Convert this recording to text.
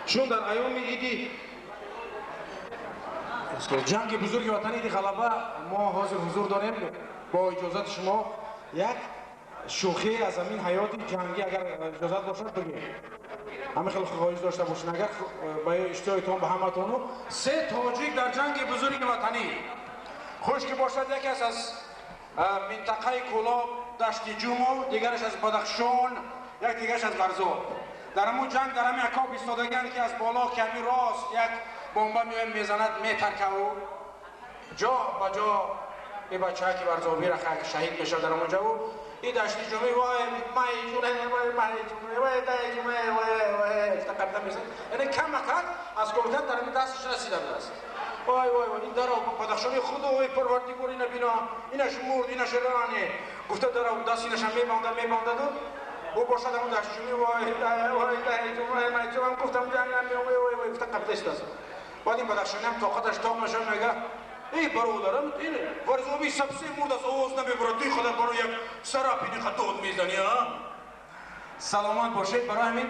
Чун дар айёми иди ҷанги бузурги ватанӣ, иди Ғалаба, мо ҳозир ҳузур дорем, бо иҷозати шумо як шӯхӣ аз ҳамин ҳаёти ҷангӣ, агар иҷозат бошад, бигем. Ҳамин хел хоҳиш дошта бошед, агар ба иштиёқитон ба ҳаматону. Се тоҷик дар ҷанги бузурги ватанӣ, хуш ки бошад, якеаш аз минтақаи Кӯлоб, Дашти Ҷуму, дигараш аз Бадахшон, як дигараш аз Варзоб. Дар ҳамун ҷанг дар ҳамин окоп истодагианд, ки аз боло ками рост як бомба меояд, мезанад, метаркаву ҷо ба ҷо. И бачаки варзобира шаҳид мешавад дар ҳамон ҷаву и Дашти Ҷуми: «Вой, май ҷуне, вой, май ҷуне, вой, дай ҷуне, вой, вой», қабида мезанад. Яъне камакак аз кулкан дар ҳамин дасташ расида будааст. «Вой, вой, вой», ин даро Бадахшони: «Худои Парвардигор, ина бино, инаш мурд, инаш ране», гуфта, даро даст инаша мебанда, мебандаду ӯ бошад, ҳамон Дашти Ҷуми: «Вой, вой, дай ҷуне, май ҷунам, гуфтам ҷанг, вой, вой, вой», гуфта, қабида истааст. Баъд ин бадахшониам тоқаташ тоқ мешавад, мега: «Эй бародарам, ин варзоби совсем мурдааст, овоз намебарад, ту худат барои як сарапини дод мезани, а?» Саломат бошед. Барои ҳамин.